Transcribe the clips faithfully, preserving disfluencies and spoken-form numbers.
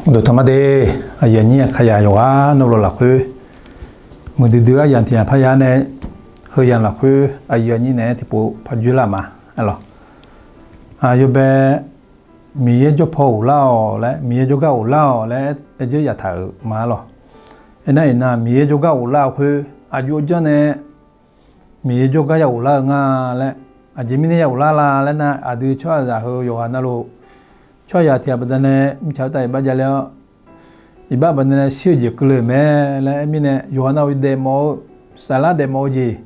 Uqduq tanqma de, aqyuif aqnyir Aqkaqyaq yawqghaq navluf lafkhoer, muiqdui dui aryamq tiq yamq parya nae, heuyamq lafkhoer aqyuif aqnyir naeq-aer tiqpov par joerlar ma. Aerlawq, aq, yawbae Miqyaer jawrpaw ghoflar-awq laer, Miqyaer jawrgar ghoflar-awq laer aer dzeur yaftaq-euq ma lawq. Aernar iqnan Miqyaer jawrgar ghoflar-eu khoer aqjox janr nae Miqyaer jawrgar ya ghoflar-eu nga laer, aqjeq mirnae ya ghoflar la laer nar, aqdui tsawrhaqzaq heu yawqghaq navluf, tsawrhaqzaq tiq ghaq baqdanae mirtsaq khoertav iqbax javler-awr, iqbax baqdanae shir-eu jeq keuvle-euq mae laer aer mirnae, yawqghaq navluf daefmawf-eu, saflar daefmawf-eu jeq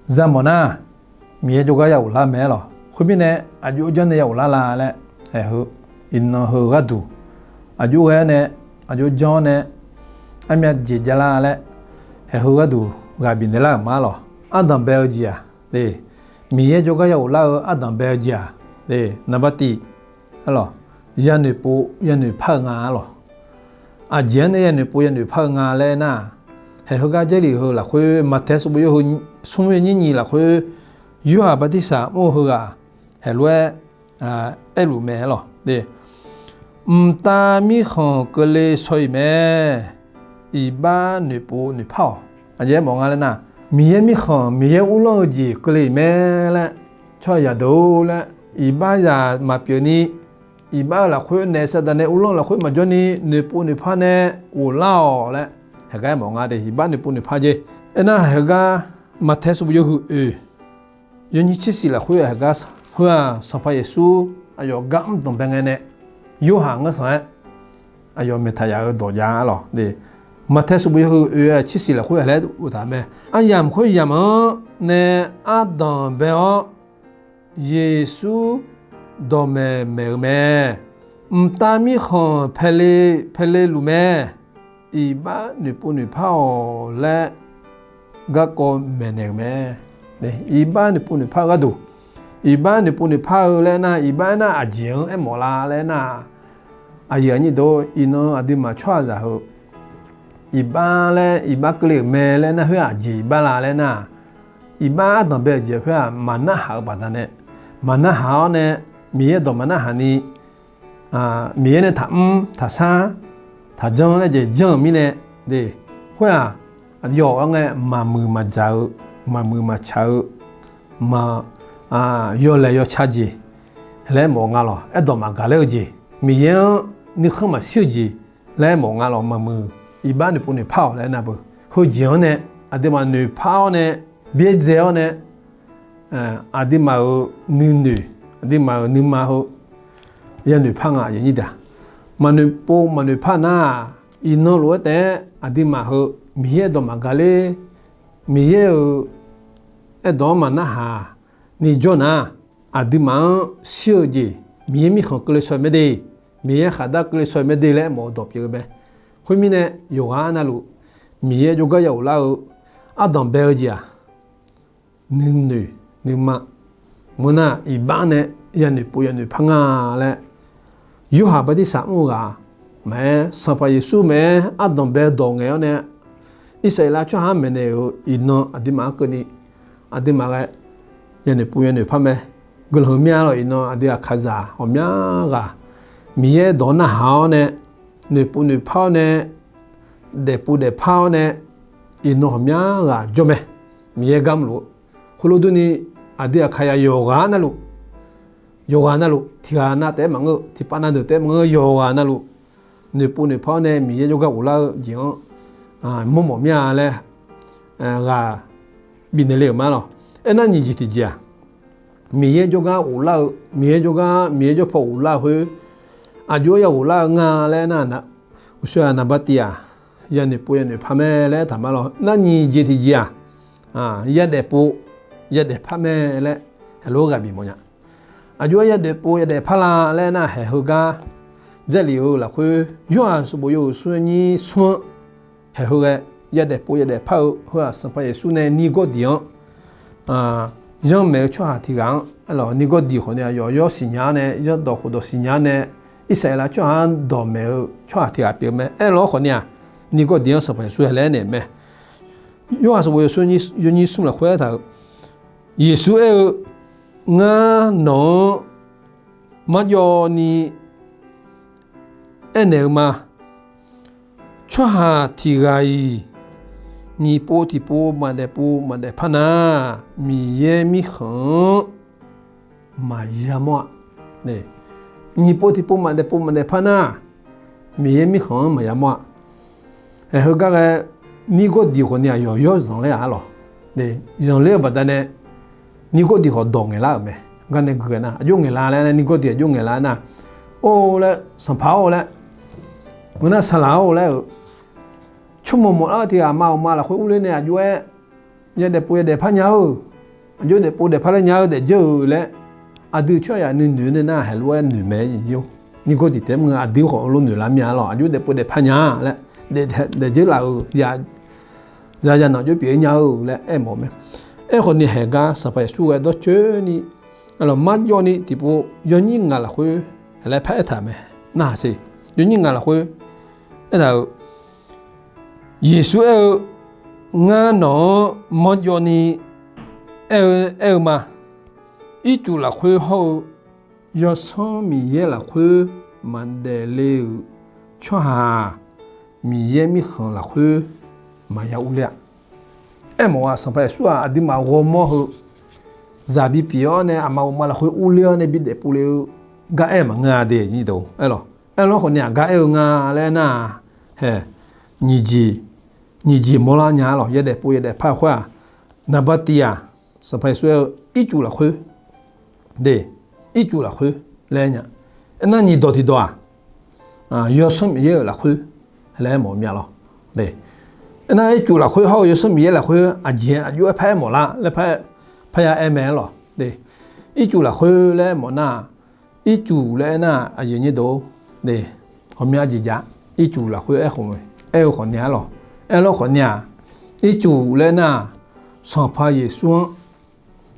za mawf nar, Miqyaer jawrgar ya ghoflar mae lawq. Khoermirnae, aqjox janr nae ya ghoflar la laer, haeq heu, iqnan heu gharduq, aqjox ghae-awr nae, aqjox janr-awr nae, armyav jeq javlar laer, haeq heu gharduq ghaq bifnaeq lar-euq ma lawq. Ardanq bae-eu jeq-aq, Miqyaer jawrgar ya ghoflar-eu ardanq bae-eu jeq-aq, naqbar tiv, aerlawq, yanoeq pov yanoeq par-eu nga lawq. Aqjeq-anr nae yanoeq pov yanoeq par-eu nga laer nar, haeq heugar Jarlif heu lafkhoer Maqtaeq sanqbof yawhuiq smr yawnyir nyiq lafkhoer, Yorhaq bartirsaq mr-eu heughaq, haeq lof-aer aerluf mae lawq. Mqtav mirkhanq keuvle shaw-iq mae, iqbax noeqpov noeqpar-awq. Aqjeq aermawf nga laer nar, Miqyaer mirkhanq Miqyaer uvlanr-eu jeq keuvle-iq mae laer, tsawrhaq yadeuq-or laer, iqbaxzaq maqpyeuf ni, iqbax-eu lafkhoer naef saqdaq nae uvlanr-eu lafkhoer maqjawr ni noeqpov noeqpar nae ghoflar-awq laer, haeq gar aermawf nga de. Iqbax noeqpov noeqpar jeq. Aernar haeq heugar Maqtaeq sanqbof yawhuiq oeq yawnyir tsersiq lafkhoer haeq gar heu-aq Sanqpaq Yeqsur aqyawf gar mr danqbae ngae nae, Yorhaq ngar sanq-aer aqyawf maeqtaq yaf-eu dawq jav-a lawq. Maqtaeq sanqbof yawhuiq oeq tsersiq lafkhoer aq laer uqtaf mae. Aryamq khoeryamq-anr nae ardanq bae-awr, Yeqsur dawqmaeq maeq-eu mae. Mqtav mirkhanq paele paele luf mae. Iqbax noeqpov noeqpar-awq laer garkawv maeqnaeq-euq mae. Iqbax noeqpov noeqpar-eu gharduq, iqbax noeqpov noeqpar-eu laer nar, iqbax aernar aqjeq-anr aermawf la laer nar, aqyuif aqnyir deuq-or, iqnan aqduimaf tsawrhaqzaq heu iqbax laer iqbax keuvle-euq mae laer nar khoer-aq, aqjeq iqbax la laer nar, iqbax ardanq bae-euq jeq khoer-aq maqnarhaq-eu baqdanae, maqnarhaq-awr nae, Miqyaer dawq maqnarhaq ni, Miqyaer nae taqmr taqshar taqjanr laer jeq janr-euq mirnae, khoer-aq, aqyawf-anr ngae maqmuiq maqjaq-eu, maqmuiq maqtsaq-eu, maq, yawlaeq yawca jeq laer mawf nga lawq. Aerdawq maqgaq ler-eu jeq, Miqyaer-anr nuikhanr maqshir-eu jeq laer mawf nga lawq. Maqmuiq iqbax noeqpov noeqpar-awq laer nar beu, heujeq-anr nae aqduimaf noeqpar-awr nae, byaerdzae-awr nae, aqduimaf-euq nuinoeq, aqduimaf-euq nuima heu yanoeq par nga. Aqyuif aqnyir deuq-aq, maqnoeqpov maqnoeqpar nar-aq, iqnan lof-aer taef-aer aqduimaf heu Miqyaer aerdawq maqgaq ler, Miqyaer-euq aerdawq-anr maqnarhaq ni jawr nar, aqduimaf-anr shir-eu jeq, Miqyaer mirkhanq keuvle shaw-eu mae de, Miqyaer khaqdar keuvle shaw-eu mae de laer mawf-eu dawq pyeuf-eu mae. Khoermirnae, yawqghaq navluf Miqyaer jawrgar ya ghoflar-eu ardanq bae-eu jeq-aq, nuinoeq nuima, meunar iqbax nae yanoeq pov yanoeq par nga laer, Yorhaq bartirsaq mr-eu ghaq maqaer, Sanqpaq Yeqsur maqaer, ardanq bae-eu dawq ngaeq-awr nae, Irsaqleqlav tsawrhaq-anr maeqnaeq-euq iqnan aqduimaf-anr keuvni, aqduimaf ghae yanoeq pov yanoeq par mae. Guiqlanq heu mir-a lawq. Iqnan aqdui Aqkaqzaq ghawqmya ghaq Miqyaer dawq narhaq-awr nae, noeqpov noeqpar-awr nae, daefpov daefpar-awr nae, iqnan ghawqmya ghaq jawr mae. Miqyaer gar mrluf-eu khoerlof durni, aqdui Aqkaqyaq yawqghaq navluf, yawqghaq navluf, tiqghaq nav taef-aer maqngeur-eu, tiqpav nav deuq taef-aer maqngeur-eu, yawqghaq navluf noeqpov noeqpar-awr nae Miqyaer jawrgar ghoflar-eu jeq-anr mawrmawf mir-a laer ghaq bifnaeq le-euq ma lawq. Aernar nyiq jeq tiqjeq-aq, Miqyaer jawrgar ghoflar-eu, Miqyaer jawrgar, Miqyaer jawrpaw ghoflar-eu khoer, aqjox-aer ya ghoflar-eu nga laer nar, uqshoe-aq naqbar tiv-aq, yanoeq pov yanoeq par mae laer aertaq ma lawq. Nar nyiq jeq tiqjeq-aq, yadaef pov yadaef par mae laer, haeq lof-aer ghaq bif mawf nya. Aqjox-aer yadaef pov yadaef par la laer nar, haeq heugar Jarlif-eu lafkhoer Yorhaq sanqbof yawhuiq smr yawnyir smr-anr, haeq heu ghae yadaef pov yadaef par-eu heu-aq, Sanqpaq Yeqsur nae Nirgawrdiq-anr, yanrmaeq-eu tsawrhaq tiq ghaq-anr, aerlawq, Nirgawrdiq khawf ni aqyawf yawr siqnya-awr nae, yawdawq khofdawq siqnya-awr nae, Irsaqleqlav tsawrhaq-anr dawqmaeq-eu tsawrhaq tiq ghaq pyeuf mae. Aerlawq khawf ni-aq, Nirgawrdiq-anr Sanqpaq Yeqsur hae laer aernaeq mae. Yorhaq sanqbof yawhuiq smr yawnyir smr lafkhoer aertaq-euq, Yeqsur aer-eu, Ngar nawq-anr marjawv ni aernaeq-eu ma. Tsawrhaq tiq ghaq-iq nyiq pov tiqpov maqdaef pov maqdaef par nar, Miqyaer mirkhanq-anr maqya mawr-a. Nyiq pov tiqpov maqdaef pov maqdaef par nar, Miqyaer mirkhanq-anr maqya mawr-a. Aer, heugar ghae, Nirgawrdiq khawf ni aqyawf yawr zanqler-a lawq. Zanqler-eu baqdanae, Nirgawrdiq khawf dawq ngaeqlar-euq mae. Garnae gui ghae nar, aqjox ngaeqlar laer nar, Nirgawrdiq aqjox ngaeqlar nar, Or laer, Sanqpaq-or laer, ngeur nar, Saqlaq-or laer-euq, tsawrmawq mawf lar-eu tiq ghaq aqma aqma lafkhoer urler nae aqjox-aer yadaef pov yadaef par nya-eu, aqjox daefpov daefpar laer nya-eu daefdzeur-eu laer, aqdui tsawrhaqzaq nuinoeq nae nar haiq lof-aer noeq mae. Nirgawrdiq taef-aer mr-eu aqdui khawf heulof noeqlar mir-a lawq. Aqjox daefpov daefpar nya laer, daefdzeur laf-euq ya zaqzaq nanq jawr pyeuf-aer nya-eu laer aermawf-eu mae. Aerkhawf ni haeq gar Sanqpaq Yeqsur ghae dawrcoeni, aqlawq marjawv ni tiqpov yawnyir ngaq lafkhoer laer paraer taq mae. Narhaq siq, yawnyir ngaq lafkhoer aertaq-euq, Yeqsur aer-eu, Ngar nawq-anr manrjawv ni aer-eu, aer-eu ma. Ircuf lafkhoer hawr-eu Yawsanr Miqyaer lafkhoer maqdaef le-euq tsawrhaq-aq, Miqyaer mirkhanq lafkhoer maqya urler-a. Aermawf-a, Sanqpaq Yeqsur-aq aqduimaf ghawrmawr heu zaq bipyeuf-awr nae aqma uqma lafkhoer urler-awr nae bidaef pov le-eu gar aer maqngeur-a de. Aerlawq, aerlawr khawf ni-aq gar aer-eu nga laer nar-aq, hae, nyiq jeq, nyiq jeq mawrlar nya-a lawq. Yadaef pov yadaef par khoer-aq, naqba tiq-aq, Sanqpaq Yeqsur aer-eu ircuf lafkhoer de, ircuf lafkhoer laer nya. Aernar nyiq dawq tiqdawq-aq, Yawsanr Miqyaer-euq lafkhoer laer aermawf-eu mya lawq. Aernar ircuf lafkhoer hawr-eu Yawsanr Miqyaer lafkhoer aqjeq aqjox-aer paraer mawf lar laer par, parya aer mae-a lawq. Ircuf lafkhoer laer aermawf nar-aq, ircuf laer aernar-aq, aqyuif aqnyir deuq-or, ghawqmya jeq jav, ircuf lafkhoer aer khawf, aer-eu khawf ni-a lawq. Aerlawr khawf ni-aq, ircuf laer aernar-aq, Sanqpaq Yeqsur-anr,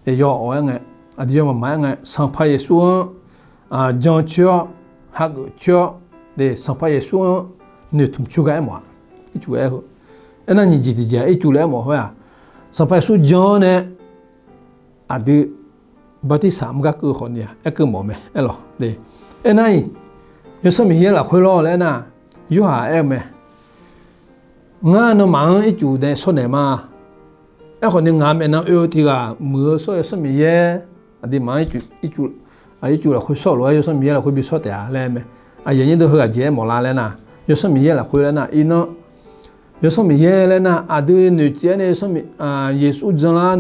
yaw awq-aer ngae, aqdui yawmaf maqaer ngae, Sanqpaq Yeqsur-anr jan coer-awr, hageuf coer-awr, Sanqpaq Yeqsur-anr noeqtmq coer gar aermawf-a. Ircuf aer-eu, aernar nyiq jeq tiq jeq-aq, ircuf laer aermawf khoer-aq, Sanqpaq Yeqsur jan-awr nae aqdui bartirsaq mr gar keuv khawf ni-aq, aerkeuv mawf mae. Aerlawq, aernar-iq, Yawsanr Miqyaer lafkhoer lawr laer aernar, Yorhaq aer-eu mae. Ngar nawmaf-anr ircuf dae shawrnaeq ma. Aerkhawf ni ngaq maeqnan oe-eu tiq ghaq muiq-eu shawr-eu Yawsanr Miqyaer, aqduimaf-anr ircuf lafkhoer shawr-eu lof-aer Yawsanr Miqyaer lafkhoer bi shawr taef-a laer mae. Aqyuif aqnyir deuq heughaq jeq aermawf lar laer nar, Yawsanr Miqyaer lafkhoer laer nar, iqnan Yawsanr Miqyaer laer nar, aqdui noeqciv-aer nae Yeqsur janlar,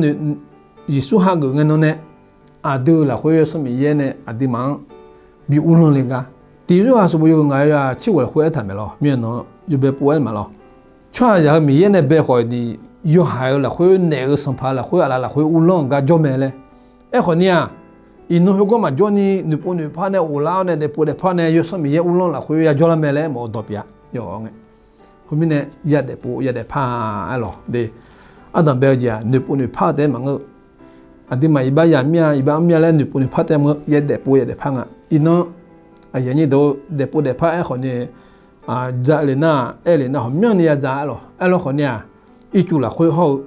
Yeqsur hageuf ngae nan nae, aqdui lafkhoer Yawsanr Miqyaer nae aqduimaf-anr bi uvlanr le gar. Tiq Yorhaq sanqbof yawhuiq ngaq-euq yawhaq tser ghoeq lafkhoer aertaq mae lawq. Mirnan yawbae pov-aer ma lawq. Tsawrhaqzaq-euq Miqyaer nae bae khawf ni, yawhaiq-euq lafkhoer naeq-euq sanqpaq lafkhoer aqlaf lafkhoer uvlanr-eu gar jawr mae laer. Aerkhawf ni-aq, iqnan heugar maqjawr ni noeqpov noeqpar nae ghoflar-awr nae daefpov daefpar nae Yawsanr Miqyaer uvlanr lafkhoer ya jawrlar mae laer aermawf-eu dawq pyeuf-a. Yawf-awr ngae, khoermirnae ya daefpov ya daefpar-a lawq de. Ardanq bae-eu jeq-aq noeqpov noeqpar-eu taef-aer maqngeur-eu. Aqduimaf iqbax yamir-a, iqbax mr mir-a laer noeqpov noeqpar taef maqngeur, ya daefpov ya daefpar nga. Iqnan, aqyuif aqnyir deuq-or, daefpov daefpar aerkhawf ni, dzaq le nar, aer le nar hawqmyanr ni ya dzaq-a lawq. Aerlawr khawf ni-aq, ircuf lafkhoer hawr-eu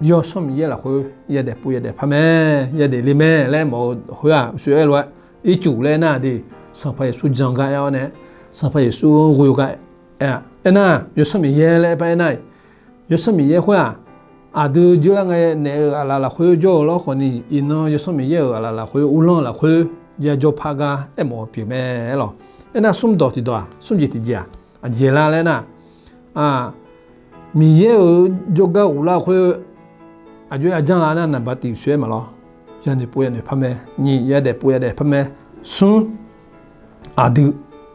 Yawsanr Miqyaer lafkhoer ya daefpov ya daefpar mae, ya daefle mae laer mawf-eu khoer-aq, uqshoe aer lof-aer, ircuf laer aernar de, Sanqpaq Yeqsur jan gar aer-awr nae, Sanqpaq Yeqsur-anr ghoe-eu gar aer-a. Aernar, Yawsanr Miqyaer laer aer par aernar, Yawsanr Miqyaer khoer-aq, aqdui jir lar ngae naeq-eu aqlaf lafkhoer jawr-eu lawr khawf ni, iqnan Yawsanr Miqyaer-euq aqlaf lafkhoer uvlanr lafkhoer ya jawr par gar aermawf-eu pyeuf mae aer lawq. Aernar smr dawq tiqdawq-aq, smr jeq tiqjeq-aq, aqjeq lar laer nar, Miqyaer-euq jawrgar ghoflar-eu khoer, aqjox ya janr lar nar naqba tiq uqshoe aer ma lawr. Ya noeqpov ya noeqpar mae, nyiq ya daefpov ya daefpar mae, smr aqdui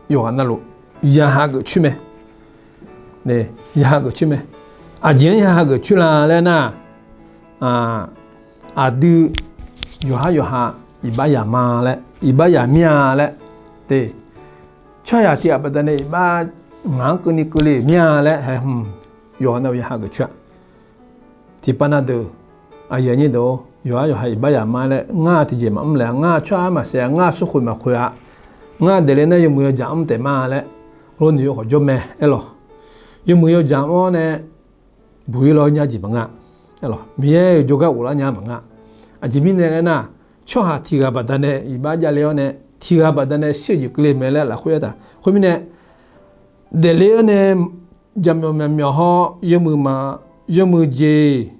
yawqghaq navluf ya hageuf coer mae. Ya hageuf coer mae. Aqjeq-anr ya hageuf coer la laer nar, aqdui yawqhar yawqha iqbax yaq ma laer, iqbax yaq mir-a laer, tsawrhaqzaq tiq ghaq baqdanae iqbax ngaq-anr keuvni keuvle mir-a laer haeq hmq yawqghaq navluf ya hageuf coer-a. Tiqpav na deuq, aqyuif aqnyir deuq-or, yawqhar yawqha iqbax yaq ma laer ngar tiqjeq maqmr le-a, ngar tsawrhaq maqsaef-a, ngar smrkhoeq maqkhoeq-a, ngar daefle nar yawmuiq yawjaq mr taef ma laer, heulof noeq-eu khawf jawr mae aer lawq. Yawmuiq yawjaq mr-awr nae buq-ir lar nya jeq maqngeur-a. Miqyaer-euq jawrgar ghoflar nya maqngeur-a. Aqjeq mirnae laer nar, tsawrhaq tiq ghaq baqdanae iqbax javle-awr nae, tiq ghaq baqdanae shir-eu jeq keuvle mae laer lafkhoer aertaq. Khoermirnae, daefle-awr nae jaqmyawf myaqmyawf haw, yawmuiq ma, yawmuiq jeq,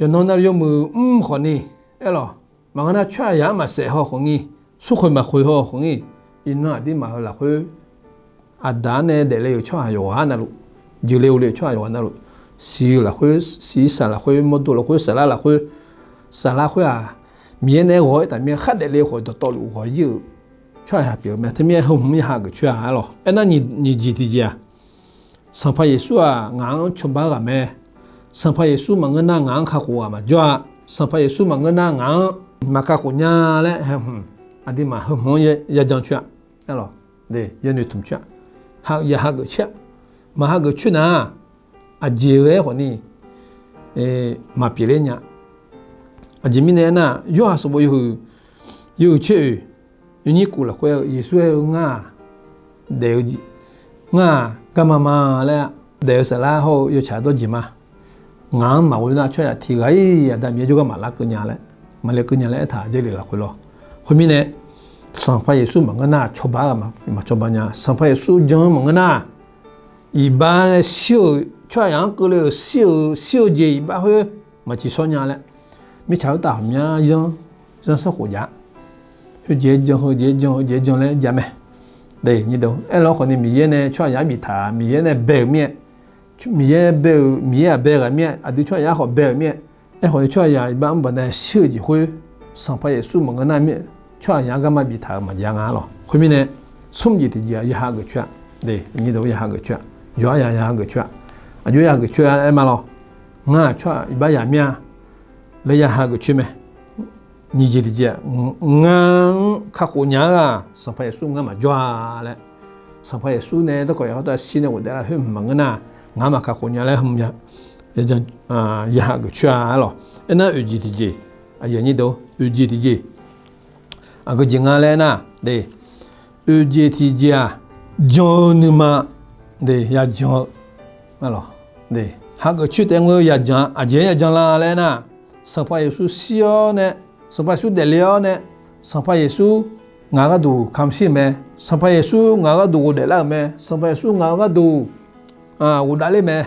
yawqnan navluf yawmuiq mr khawfni, aerlawq, maqngeur nar tsawrhaqzaq-anr maqsaef haw khawfni, smrkhoeq maqkhoeq haw khawfni, iqnan aqdirmaf-euq lafkhoer, Aqdaq-anr nae daefle-euq tsawrhaq yawqghaq navluf, jeuqle le-euq tsawrhaq yawqghaq navluf, siq-eu lafkhoer, siq-ir saq lafkhoer, mawrdo lafkhoer, saflar lafkhoer, saflar khoer-aq, Miqyaer nae ghawq-aer taf mir-aer khar daefle-eu khawf dawqtawvluf ghawq-ir-euq tsawrhaq pyeuf-eu mae. Teumirnae heu hmq-anr yahaq geuf coer-a aerlawq. Aernar, nyiq jeq tiqjeq-aq, Sanqpaq Yeqsur-aq ngaq-anr cawba-eu ghaq mae. Sanqpaq Yeqsur maqngeur nar ngaq-anr kakhof ghaq maqjawr-a. Sanqpaq Yeqsur maqngeur nar ngaq-anr maqkakhof nya laer hae hmq, aqduimaf heu hmq-anr yajan coer-a. Aerlawq, yanoeq tmq coer-a. Yahaq geuf coer-a. Maqhaq geuf coer nar-aq, aqjeq ghae-aer khawfni maqpyeuf ler nya. Aqjeq mirnae aernar, Yorhaq sanqbof yawhuiq, yawhuiq tser oeq, yawnyir kof lafkhoer-eu Yeqsur aer-eu, ngar-aq, daef-eu jeq, ngar-aq garma ma laer, daef-eu saflar hawr-eu yawtsaq dawrjeq ma. Ngaq-anr maqghov nar tsawrhaq tiq ghaq-iq Aqda Miqyaer jawrgar maqlar keuv nya laer, maqle keuv nya laer aertaq Jarlif lafkhoer lawr. Khoermirnae, Sanqpaq Yeqsur maqngeur nar cawba-ar ghaq maqcawba nya. Sanqpaq Yeqsur jan-anr maqngeur nar, iqbax nae shir-euq tsawrhaqzaq-anr keuvle-euq shir-euq, shir-eu jeq iqbax khoer maqciqshawr nya laer, mirtsaq khoertav ghawqmya zanr, zanrsanrkhof jav-a. Heujeq-aer jan, heujeq-aer jan, heujeq-aer jan laer jav mae. Aerlawr khawfni Miqyaer nae tsawrhaqzaq-anr biftaq-a, Miqyaer nae bae-euq mir-aer, Miqyaer bae-euq, Miqyaer-aq bae ghaq mir-aer, aqdui tsawrhaqzaq khawf bae-euq mir-aer, aerkhawf tsawrhaqzaq iqbax mr baq nae shir-eu jeq khoer, Sanqpaq Yeqsur maqngeur nar mir-aer tsawrhaqzaq-anr garma biftaq-euq maqjav nga lawr. Khoermirnae, smr jeq tiqjeq-aq yahaq geuf coer-a. Yawqha yahaq geuf coer-a. Aqjox yahaq geuf coer-a aer ma lawr. Ngar-aq tsawrhaq iqbax yaq mir-a laer yahaq geuf coer mae. Nyiq jeq tiqjeq-aq, ngar-anr kakhof nya-eu-aq Sanqpaq Yeqsur ngar maqjawr-a laer, Sanqpaq Yeqsur nae darkawq yawqha khoertav shir nae ghofdaef lar khoer hmq maqngeur nar, ngar maqkakhof nya laer hmq yahaq geuf coer-a lawr. Aernar oeq jeq tiqjeq, oeq jeq tiqjeq, aqgeu jeq nga laer nar, oeq jeq tiqjeq-aq, jan-eu nuima, yajan-eu, hageuf coer taef-aer ngeur-eu yajan-a. Aqjeq-aer yajan la laer nar, Sanqpaq Yeqsur shir-awr nae, Sanqpaq Yeqsur daefle-awr nae, Sanqpaq Yeqsur ngaq-euq gharduq kamq shir-euq mae. Sanqpaq Yeqsur ngaq-euq gharduq ghofdaef lar-euq mae. Sanqpaq Yeqsur ngaq-euq gharduq ghofdav ler mae.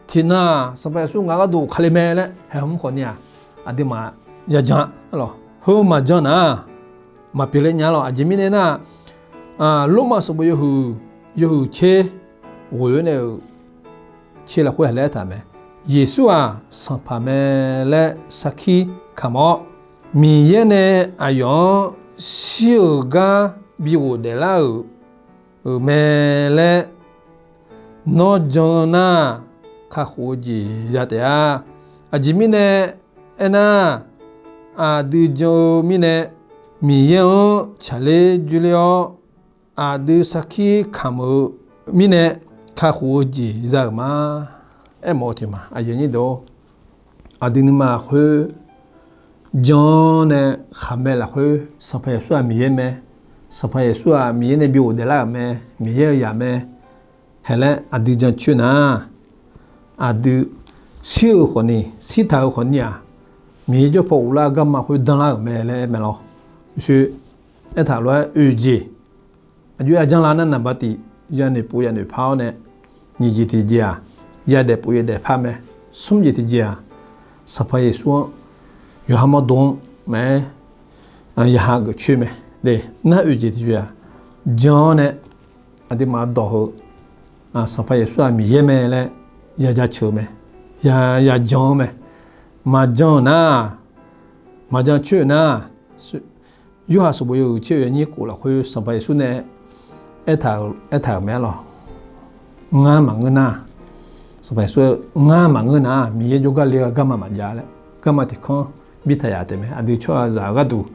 Tiqnan-aq Sanqpaq Yeqsur ngaq-euq gharduq kale mae laer haeq hmq khawfni-aq, aqduimaf yajan-a lawr. Heu maqjan nar, maqpyeuf ler nya lawr. Aqjeq mirnae nar, Lormav sanqbof yawhuiq, yawhuiq tser ghoe-aer nae-euq tser lafkhoer haq laer aertaq mae. Yeqsur-aq Sanqpaq mae laer sarkir kamq-awr, Miqyaer nae aqyawf-anr shir-euq gar bi ghofdaef lar-euq, euq mae laer nawr jan nar, kakhof-eu jeq za taef-a. Aqjeq mirnae aernar, aqdui jan-eu mirnae, Miqyaer-anr tsaqler dzoerler-awr, aqdui sarkir kamq-eu mirnae, kakhof-eu jeq za-euq ma. Aermawf-eu teumq-a, aqyuif aqnyir deuq-or, aqdui nuima lafkhoer jan-awr nae khaqmae lafkhoer, Sanqpaq Yeqsur-aq Miqyaer mae. Sanqpaq Yeqsur-aq Miqyaer nae bi ghofdaef lar-euq mae. Miqyaer-eu zaq mae. Haeq laer aqdui jancoer nar, aqdui shir-eu khawfni, shirtaq-eu khawfni-aq, Miqyaer jawrpaw uvlar-eu garma khoer danlar-euq mae laer aer mae lawr. Uqshoe aertaq lof-aer oeq jeq, aqjox yajanr lar nar naqba tiq, yanoeq pov yanoeq par-awr nae, nyiq jeq tiqjeq-aq, yadaef pov yadaef par mae. Smr jeq tiqjeq-aq, Sanqpaq Yeqsur-anr, yawqha mawrdo-anr maqaer, yawqha geuf coer mae. Nar oeq jeq tiqjeq-aq, jan-awr nae aqduimaf dawq heu, Sanqpaq Yeqsur-aq Miqyaer mae laer ya jaceuq-eu mae, ya jan-eu mae. Maqjan-eu nar, maqjan coer-euq nar, Yorhaq sanqbof yawhuiq tser oeq yawnyir khof lafkhoer Sanqpaq Yeqsur nae aertaq-euq mae-a lawq. Ngar maqngeur nar, Sanqpaq Yeqsur, ngar maqngeur nar, Miqyaer jawrgar le-eu garma maqjav laer, garma tiq kanr bi taq yaf taef mae. Aqdui tsawrhaqzaq-eu gharduq,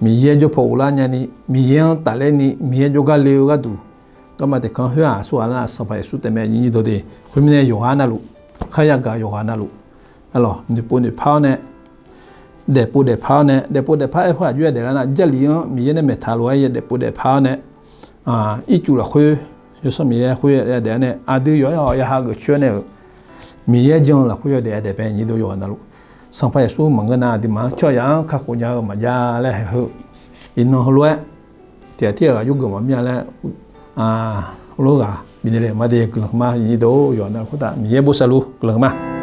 Miqyaer jawrpaw uvlar nyani, Miqyaer-anr tafler ni, Miqyaer jawrgar le-eu gharduq, garma tiq kanr khoer-aq, aqsurghaq nar Sanqpaq Yeqsur taef mae, nyiq nyiq dawq de. Khoermirnae yawqghaq navluf, kharya gaq yawqghaq navluf, a lawq, noeqpov noeqpar-awr nae, daefpov daefpar-awr nae, daefpov daefpar aer khoer aqjox-aer daeflar nar, Jarlif-anr Miqyaer nae maeqtaq lof-aer ya daefpov daefpar-awr nae, ircuf lafkhoer, Yawsanr Miqyaer khoer ya daef-awr nae, aqdui yawqha-awq yawqha geuf coer-awr nae-euq, Miqyaer jan-eu lafkhoer yawdaef yadaef mae, nyiq dawq yawqghaq navluf. Sanqpaq Yeqsur maqngeur nar, aqduimaf-anr tsawrhaqzaq-anr kakhof nya-eu maqjav laer haeq heu, iqnan heulof-aer tiq ghaq tir ghaq yurgeuf maqmir-a laer, lof ghaq bifnaeq le ma de. Guiqlanq ma nyiq nyi deuq-or, yawqha navluf khoertav Miqyaer bosav luf guiqlanq ma.